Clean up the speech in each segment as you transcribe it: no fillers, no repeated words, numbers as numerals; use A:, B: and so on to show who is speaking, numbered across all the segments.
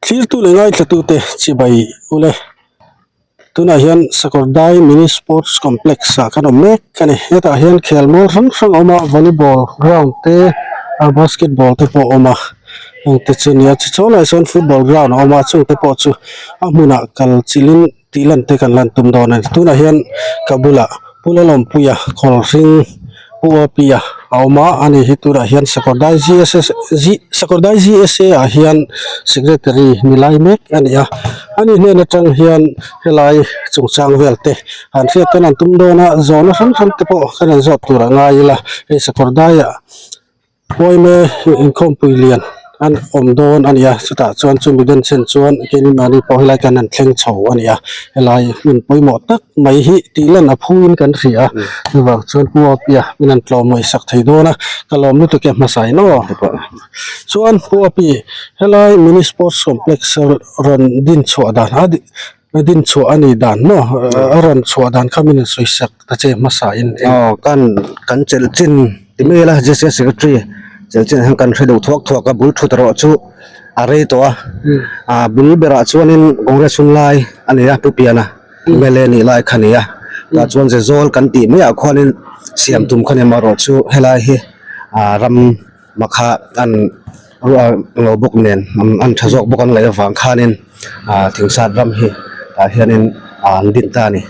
A: Thirtu leh ngaithlatute chibai ule. Tunah hian Sakawrdai Mini Sports Complex ah kan awm mek a ni. Hetah hian khelmual hrang hrang a awm a, volleyball ground te ah basketball te pawh a awm a. Hengte chu nia chi chaw lai sawn football ground a awm a, chungte pawh chu a hmunah kal chilhin tih lan te kan lan tum dawn a ni. Tunah hian ka bulah Pu Lalawmpuia Khawlhring Pu Apia a awm a, ani hi tunah hian Sakawrdai GSS G Sakawrdai GSA ah hian Secretary ni lai mek a ni a, ani hnen atang hian helai chungchang vel te han hriat kan han tum dawn a, zawhna hrang hrang te pawh kan han zawt tur a ngai ila, hei Sakawrdai ah. Pawime inkhawmpui lian an awm dawn a ni a, chutah chuan chumi denchhen chuan keimahni pawh helai kan han thleng chho a ni a, helai hmun pawimawh tak mai hi tih lan a phuin kan hria a, chuvang chuan Pu Apia min han tlawm ngaihsak thei dawn a, ka lawm lutuk e hmasa in aw. Chuan Pu Api helai mini sports complex rawn din chhuah dan a din chhuah a nih dan maw a rawn chhuah dan kha min sawi sak ta che hmasa in eng.
B: Aw kan kan chelh chin ti mai ila J_C secretary chelh chin hian kan hre deuh thuak thuak a bul thut erawh chu a rei tawh a ah bul berah chuanin Congress hun lai a nei a Pu Piana M_L_A nih lai kha a ni a tah chuan Zezawl kan tih maiah khuanin siam tum kha ni amaherawh chu helai hi ah ram. Makha an ruah lo bawk nen an tha zawk bawk an ngaih avang khanin ah thingsat ram hi tah hianin ah an din ta a ni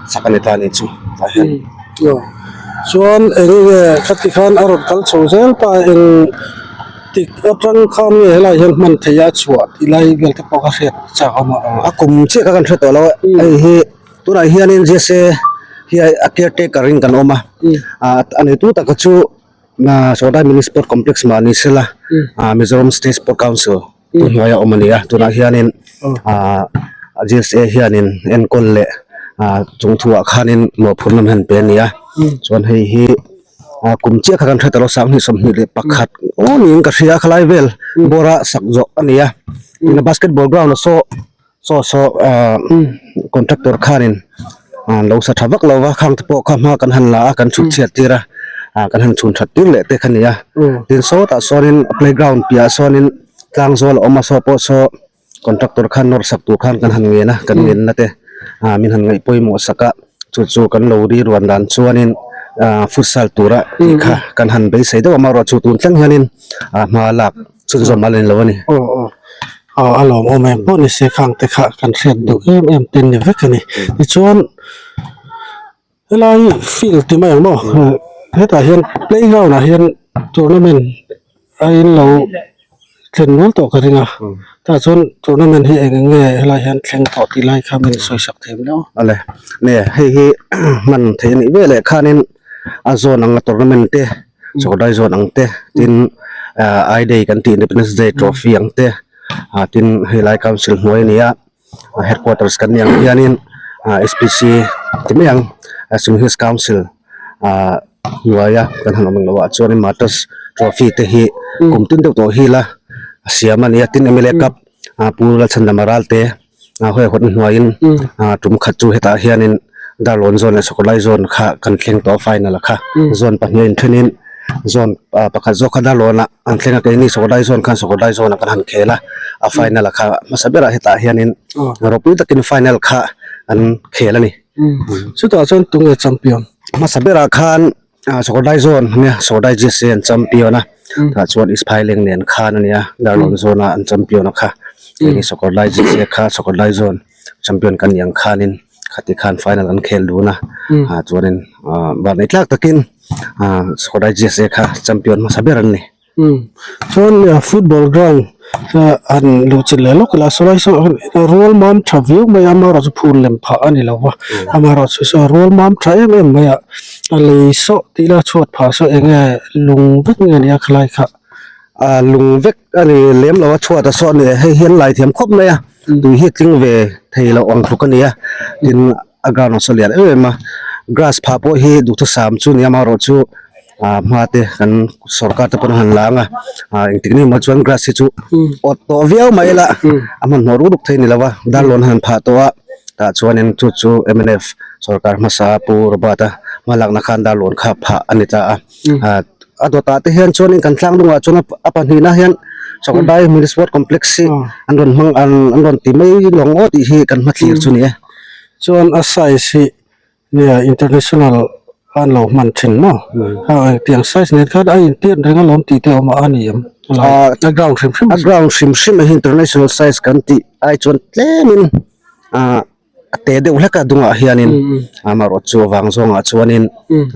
B: sak a ni ta a ni chu tah hian.
A: Chuan eng nge khati khan a rawn kal chho zel ta eng tik atang khan nge helai hian hman theih a chhuah tih lai vel te pawh ka hriat chak awm a.
B: A kum chiah kha kan hre tawh lo a hei hi tunah hianin Jese hi a caretaker in kan awm a ah a neitu taka chu. Sawrkai Mini Sport Complex mah ni sela ah Mizoram State Sport Council tu hnuaia awm a ni a tunah hianin ah G_S_A hianin enkawl leh ah chung thuah khanin mawhphurhna an han pe a ni a chuan hei hi ah kum chiah kha kan hre ta lo sanghnih 21 aw niin ka hria a khalai vel bawra sak zawh a ni a tin basketball ground a saw. Saw saw ah contractor khanin ah lo sa tha vak lo va khang te pawh kha hma kan han la a kan chhut chhiat tir a ah kan han chhun that tir leh te kha a ni a tin sawtah sawnin playground piahah sawnin tlang zawl a awm a saw pawh saw contractor khan nawr sak tur khan kan han ngen a kan ngen na te ah min han ngaih pawimawh sak a chu chu kan lo ri ruan dan chuanin ah futsal tura tih kha kan han beisei deuh a amaherawhchu tun thleng hianin ah hma lak chhunzawm a la ni lo a ni.
A: Aw a lawmawm em pawh ni se khang te kha kan hriat duh em em te ni vek a ni tichuan helai field ti mai ang maw hetah hian playground ah hian tournament a in lo thlen nual tawh ka ring a tah chuan tournament hi eng eng nge helai hian thleng tawh tih lai kha min sawi sak thei miau
B: ale nge hei hi hman theih a nih veleh khanin a zawn anga tournament te. Chawdai zawn ang te tin ah I day kan tih Independence Day trophy ang te ah tin helai council hnuai a ni a headquarters kan nih ang hianin ah S_P_C ti mai ang Sung Hills Council ah hnuaia kan han awm ang loh ah chuanin Martyrs trophy te hi kum tin deuh tawh hi la siam a ni a tin M_L_A cup ah Pu Lalchhandama Ralte. a huaihawt hnuaiin ah tum khat chu hetah hianin Darlawn zawn leh Sakawlai zawn kha kan thleng tawh a final ah kha zawn pahnih a inthenin zawn ah pakhat zawk kha Darlawn ah an thleng a keini Sakawlai zawn khan Sakawlai zawn ah kan han khel a a final ah kha hmasa berah hetah hianin ropui takin final kha an khel a ni.
A: Chutah chuan tunge champion?
B: Hmasa berah khan. Ah Sakawrdai zawn ania Sakawrdai G_S_A an champion a tah chuan East Phaileng nen khan ania Darlawn zawn a an champion a kha keini Sakawrdai G_S_A kha Sakawrdai zawn champion kan nih ang khanin khati khan final an khel dun a ah chuanin ah vanneih tlak takin ah Sakawrdai G_S_A kha champion hmasa ber an ni.
A: Chuan football ground han luh chilh leh lawk ila sawlai saw rual mam tha viau mai a amaherawh chu phul lem phah a ni lo va amaherawh chu saw rual mam tha em em mai a a lei sawh tih ila chhuat phah saw eng nge lung vek nge nia khalai kha.
B: A lung vek a ni lem lo a chhuat a saw a ni hei hian lai thiam khawp mai a tui hi a tling ve thei loh ang tluk a ni a tin a ground a saw lian em em a grass phah pawh hi duhthusam chu nia amaherawh chu. Ah hma te kan sorkar te pawn a han lang a ah engtik ni emaw chuan grass hi chu awt tawh viau mai ila a hmanhmawh ruk ruk thei ni lo va darlawn a han phah tawh a tah chuanin chu chu mnf sorkar hmasa pu Robert a hma lakna khan darlawn kha phah a ni ta a ah a dawtah te hian chuanin kan tlang dungah chuan a pahnihna hian. Sakawrdai Mini Sport Complex hi an rawn hmang an an rawn ti mai lawng aw tih hi kan hmathlir chu a ni e.
A: Chuan a size hi nia international an lo hman thin maw? A tiang size nen khan a intiat reng alawm tih te a awm a a ni em? A ground hrim hrim
B: a ground hrim hrim hi international size kan tih ai chuan tlemin ah a te deuh hlek a dungah hianin amaherawh chu avang zawngah chuanin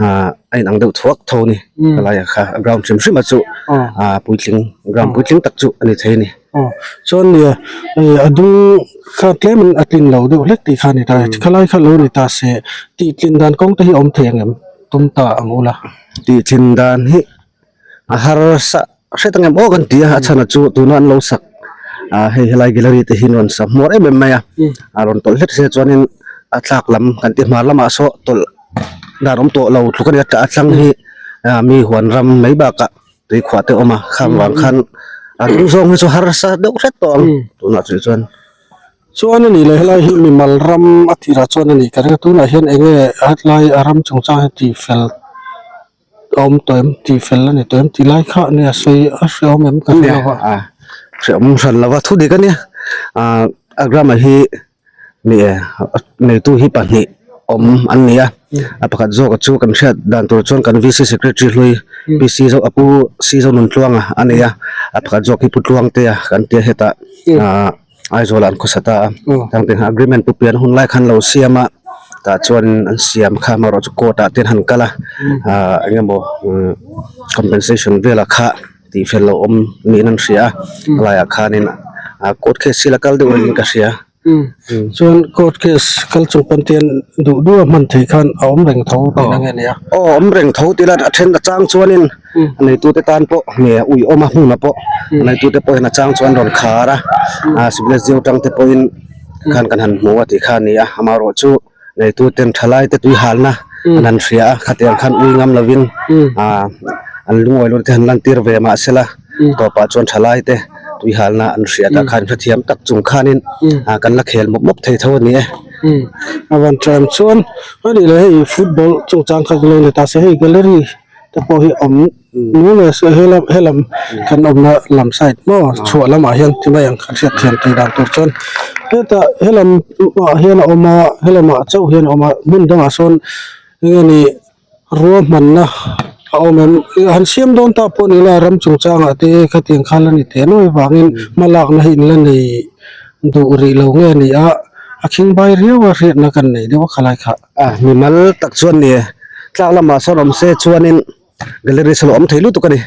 B: ah a inang deuh thuak tho a ni helaiah kha a ground hrim hrim a chu ah puitling ground puitling tak chu a ni thei a ni.
A: Aw chuan nia hei a dung kha tlemin a tlin lo deuh hlek tih kha a ni ta khalai kha lo ni ta se tih tlin dan kawng te hi a awm thei ang em tum ta ang ula.
B: Tih tlin dan hi a harsa hret ang em aw kan ti a a chhan a chu tuna an lo sak ah hei helai gallery te hi an rawn sa hmuar em em mai a a rawn tawlh hlek se chuanin a tlak lam kan ti hmar lamah saw tawlh dan awm tawh lo tluk a ni a a tlang hi ah mi huan ram mai bakah tui khuah te a awm a khang vang khan a ring zawng hi chu harsa deuh hret tawh ang tunah chuan chuan.
A: Chuan a nih leh helai hi mimal ram a tirah chuan a nih ka ring a tunah hian eng nge hetlai a ram chungchang hi tihfel a awm tawh em tih fel a ni tawh em tih lai kha nia sawi a hreawm em ka hre lo a.
B: Hreawm hran lo va thu dik a nia ah a grammar hi ni e neitu hi pahnih awm an ni a a pakhat zawk chu kan hriat dan tur chuan kan VC secretary hlui PC zo a pu C zo nun tluanga a nei a a pakhat zawk hi pu Tluangtea kan tia hetah ah Aizawl ah an khawsa ta a tang te agreement pu pian hun lai khan lo siam a tah chuan an siam kha amaherawh chu court ah te an han kal a ah eng emaw compensation velah kha tih fel loh awm niin an hria a a laiah khanin ah court case hi la kal deuh rengin ka hria.
A: Chuan court case kal chung pawn te hian duh duh a hman theih khan a awm reng tho tihna nge nia?
B: Aw awm reng tho tih la a then a chang chuanin a neitute tan pawh nge ui awm a hmunah pawh a neitute pawhin a chang chuan rawn khar a ah civil S D O tang te pawhin khan kan han hmu a tih kha a ni a amaherawh chu neituten thalai te tui halna an han hria a khatiang khan ui ngam lovin ah an lungawi lo te han lan tir ve mahsela tawpah chuan thalai te tui halna an hriat ah khan hrethiam tak chung khanin ah kan la khel mawp mawp thei tho a ni e.
A: A van tha em chuan a nih leh hei football chungchang kha ka lo ni ta se hei gallery te pawh hi awm nuam e so helam helam kan awmna lam side maw chhuah lamah hian ti mai ang kan hriat thiam tih dan tur chuan hetah helam ah hian a awm a helamah chauh hian a awm a hmun dangah sawn eng nge ni ruahmanna a awm em han siam dawn ta pawh ni ila ram chungchangah te khatiang kha la ni teh nuai vangin hmalakna hi in la nei duh rih lo nge a ni a a khingbai riau a hriatna kan nei deuh a khalai kha.
B: A mimal tak chuan ni tlak lamah sawn awm se chuanin gallery sawn a awm thei lutuk a ni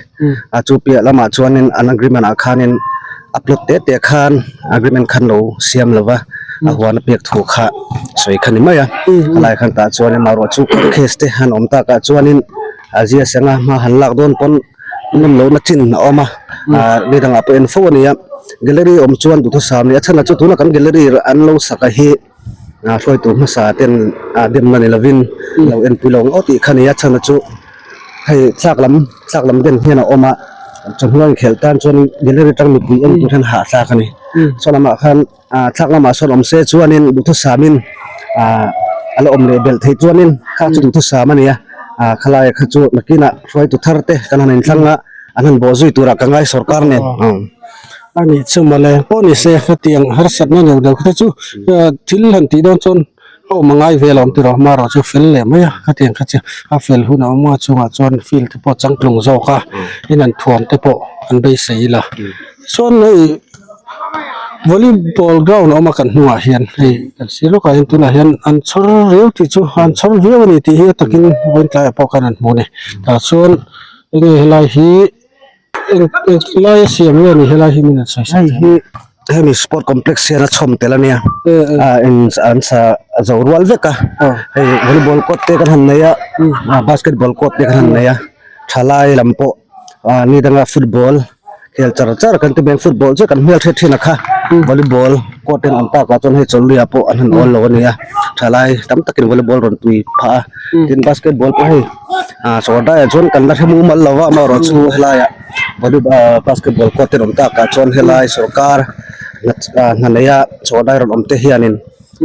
B: a chu piah lamah chuanin an agreement ah khanin a plot te te khan agreement khan lo siam lo va a huan a pek thu kha sawi kha ni mai a a lai khan tah chuanin amaherawh chu court case te han awm takah chuanin a zia seng a hma han lak dawn pawn nawm lohna chin a awm a ah ni dangah pawh en fo a ni a gallery awm chuan duhthusam a ni a chhan ah chu tuna kan gallery an lo sak a hi. Ah hruaitu hmasa ten ah demna ni lovin lo enpui lo ngawt tih kha a ni a chhan chu hei thlak lam thlak lam den hian a awm a chawhnu a inkhelh tan chuan gallery atang mipui en tur hian hahthlak a ni saw lamah khan ah thlak lamah sawn awm se chuanin duhthusam in ah a la awm leh belh theih chuanin kha chu duhthusam a ni a ah khalai kha chu nakinah hruaitu thar te kan han inthlang a an han bawh zui turah ka ngai sawrkar nen.
A: A nih chu mawle pawh ni se hetiang harsatna neuh neuh te chu thil han tih dawn chuan a awm a ngai ve lo ang tiraw amaherawh chu fel leh mai a hetiang kha chu a fel hun a awm a chungah chuan field te pawh a changtlung zawk a in an thuam te pawh an beisei ila chuan hei volleyball ground a awm a kan hnungah hian hei kan sir lawkah hian tunah hian an chhawr riau tih chu an chhawr viau a ni tih hi a takin vawiin tlaiah pawh khan an hmu a ni tah chuan enge helai hi. Eng eng lai a siam nge ni helai hi min an sawi
B: Hei hi hemi sport complex hian a chhawm tel a nia ah eng an sa zo rual vek a hei volleyball court te kan han nei a ah basketball court te kan han nei a thalai lam pawh ah ni danga football khel char char kan ti mai football chu kan hmel hriat thin a kha volleyball court te an awm takah chuan hei chawlhluiah pawh an han awl lo a nia thalai tam takin volleyball rawn tui phah a tin basketball pawh hei. Ah sawrdaiah chuan kan la hre mumal lo va amaherawh chu helaiah volley ah basketball court te rawn takah chuan helai sorkar ah hna neia sawrdai rawn awm te hianin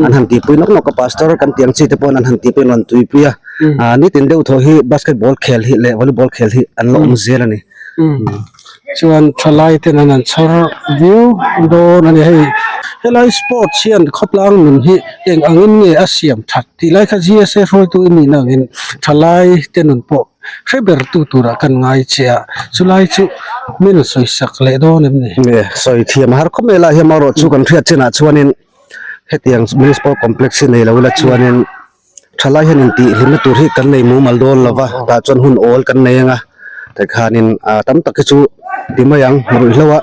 B: an han tihpui nawk nawk a pastor kan tih ang chi te pawhin an han tihpui an rawn tuipui a ah nitin deuh thaw hi basketball khel hi leh volleyball khel hi an la awm zel a ni.
A: Chuan thalai ten an han chhar viau dawn a ni hei. Helai sports hian khawtlang nun hi eng angin nge a siam that tih lai kha GSA hruaitu i nihna angin thalai te nun pawh hre ber tu turah kan ngai che a, chulai chu min sawi sak leh dawn em ni?
B: Nge sawi thiam har khawp mai lai hian amaherawhchu chu kan hriat chinah chuanin hetiang municipal complex hi nei lo ila chuanin Thalai hian intihhlimna tur hi kan nei mumal dawn lo va, tah chuan hun awl kan nei ang a, tikhanin ah tam tak hi chu ti mai ang ruihhlo a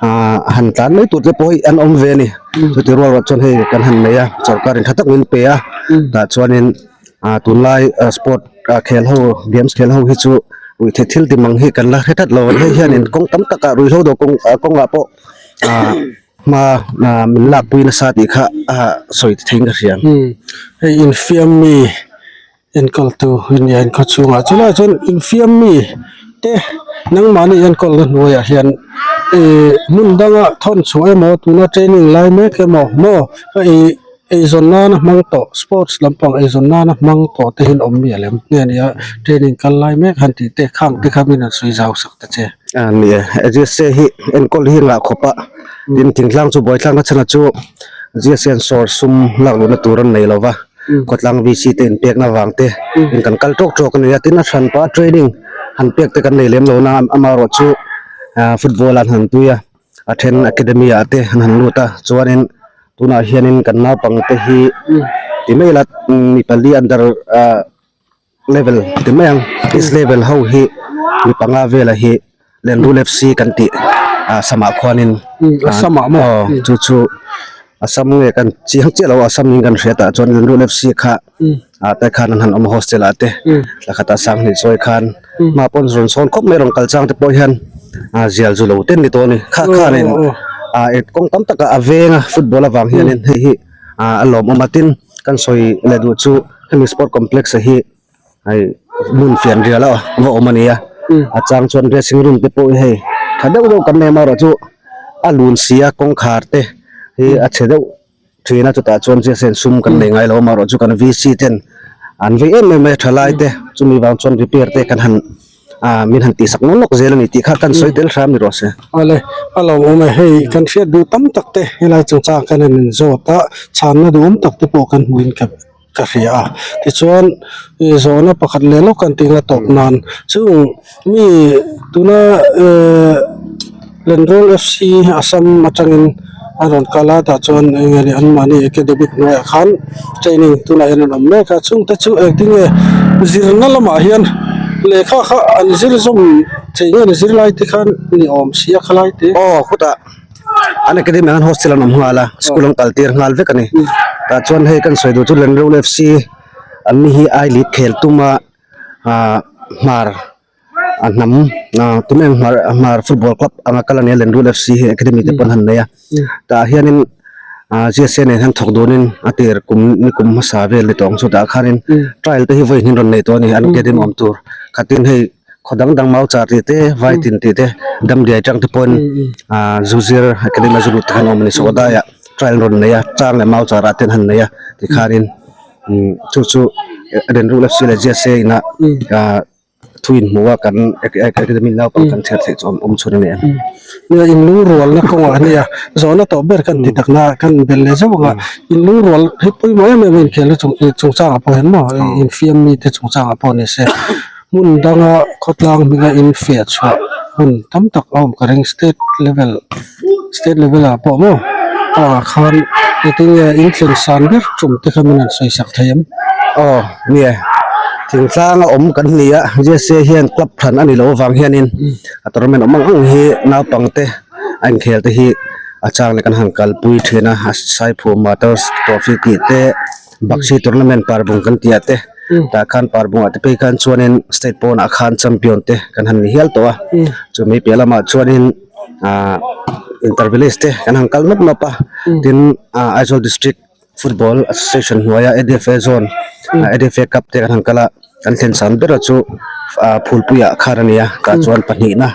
B: ah han tlan mai tur te pawh hi an awm ve a ni, chuti rual rual chuan hei kan han nei a sorkar in tha tak min pe a, tah chuanin ah tunlai sport ah khel ho games khel ho hi chu ruihtheih thil ti mang hi kan la hre tlat lo hei hianin kawng tam takah ruihhlo dawr kawng kawngah pawh ah. Hma min lakpui nasa tih kha a sawi theiin ka hria.
A: Hei infiam mi enkawltu i nia inkhaw chhungah chulaiah chuan infiam mi te nangmahni enkawlna hnuaiah hian ih hmun danga thawn chhuah emaw tuna training lai mek emaw maw ih eizawn nana hmang tawh sports lampang eizawn nana hmang tawh te hi an awm mial em nge nia training kal lai mek han tih te khang te kha min han sawi zau sak ta che.
B: A ni e, GSA hi enkawl hi ngah khawp a, tin thingtlang chu buaithlak na chhan chu GSA an sawr sum lak luhna tur an nei lo va, khawtlang VC te inpekna vang te in kan kal tawk tawk a ni a, tin a hranpa training han pek te kan nei lem lo na amaherawh chu football an han tui a. A then academy ah te an han lut a chuanin tunah hianin kan naupang te hi ti mai ila mi pali under ah level ti mai ang is level ho hi mi panga vela hi Lenrul F_C kan tih ah samah khuanin aw chu chu Assam nge kan chiang chiah lo a Assam in kan hriat ah chuan Lenrul F_C kha ah te khan an han awm a hostel ah te thla khat ah sang hnih chawi khan hma pawn rawn sawn khawp mai rawn kal chang te pawh hian ah zial zu lo te an ni tawh a ni kha khanin ah kawng tam takah a veng a football avang hianin hei hi ah a lawmawm a tin kan sawi leh duh chu hemi sport complex ah hi hei hmun fian rial a va awm a ni a a chang chuan dressing room te pawh hi hei tha deuh deuh kan nei amaherawh chu a lun si a kawngkhar te hi a chhe deuh. Thin a chutah chuan chiah sum kan nei ngai lo amaherawh chu kan VC ten an vei em em mai a thalai te chumi vang chuan repair te kan han ah min han tihsak nawk nawk zel a ni tih kha kan sawi tel hram ni rawh se.
A: Awle a lo awm e hei kan hriat duh tam tak te helai chungchang kan han inzawt a chhanna duhawm tak te pawh kan hmuhin ka ka hria a tichuan ih zawhna pakhat leh lawk kan tih nga tawp nan chung mi tuna ehh Lenrawl F_C Assam atangin a rawn kal a tah chuan eng nge ni anmahni academic hnuaiah khan training tunah hian an awm mek a chungte chu engtin nge zirna lamah hian lehkha kha an zir zawm thei nge ni zirlai te khan ni awm si a khalai te.
B: Aw khutah. An academy ah khan hostel an awm nghal a school an kal tir nghal vek a ni tah chuan hei kan sawi duh chu Lenrul F_C an ni hi I league khel tuma ah hmar a hnam ah tuna eng hmar hmar football club anga kal a nia Lenrul F_C hi academy te pawn an han nei a tah hianin ah G_S_A nen hian thawk dunin a tir kum ni kum hmasa vel ni tawh ang chu tah khanin trial te hi vawi hnih an rawn nei tawh a ni an academy awm tur khatin hei. Khaw dang dang mau char tih te vai tin tih te damdiai tang te pawhin ah zu zir academy a zu lut te khan awm a ni sawdaiah trial rawn nei a chang leh mau charah te an han nei a tikhanin umm chu chu Renrul F_C leh G_S_A ina ah thu inhmuh a kan academy naupang kan chhiar theih chu awm chhun a ni a.
A: Nia inlungrualna kawngah a nia zawhna tawh ber kan ti takna kan bel leh zeuh ang a inlungrual hi pawimawh em em a inkhel na chungchangah pawh hian maw infiam mite chungchangah pawh ni se. Hmun danga khawtlang hminga in fiah chhuah hun tam tak a awm ka ring state level state level ah pawh maw ah khan engtin nge in thlen san ber tum te kha min han sawi sak thei em?
B: Aw nia thingtlang a awm kan ni a J_C hian club thlan a ni loh avang hianin a tournament awm ang ang hi naupang te a inkhel te hi a chang leh kan han kalpui thin a a Saiphu Motors trophy tih te Bakshi tournament parbung kan tih ah te tah khan parbungah te phei khan chuanin state pawnah khan champion te kan han ni hial tawh a chumi piah lamah chuanin ahh inter village te kan han kal nawp nawp a tin ah Aizawl district football association hnuaia A_D_F_A zone A_D_F_A cup te kan han kal a kan thlen san ber a chu ah phulpuiah khan a ni a tah chuan pahnihna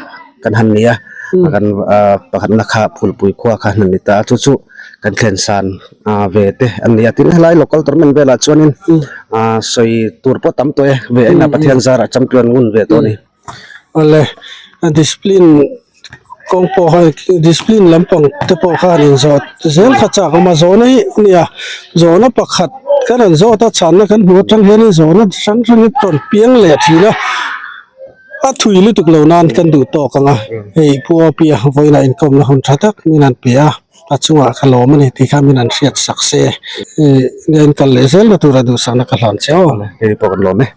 B: kan han ni a kan ah pakhatna kha phulpui khua kha an ni ta a chu chu kan thlen san ah ve te an ni a tin helai local tournament velah chuanin ah sawi tur pawh tam tawh e ve ena Pathian zarah champion ngun ve tawh a ni.
A: Awle discipline. kawng pawh kha discipline lampang te pawh khan inzawh zel kha chak awm a zawhna hi a nia zawhna pakhat kan han zawt a chhanna kan hmuh atang hianin zawhna hrang hrang hi rawn piang leh thin a a thui lutuk lo nan kan duh tawk ang a hei Pu Awpia vawiinah inkawmna hun tha tak min han pe a a chungah ka lawm a ni tih kha min han hriat sak se ih nia in kal leh zel na tura duhsakna ka hlan che aw.
B: Hei pawh kan lawm e.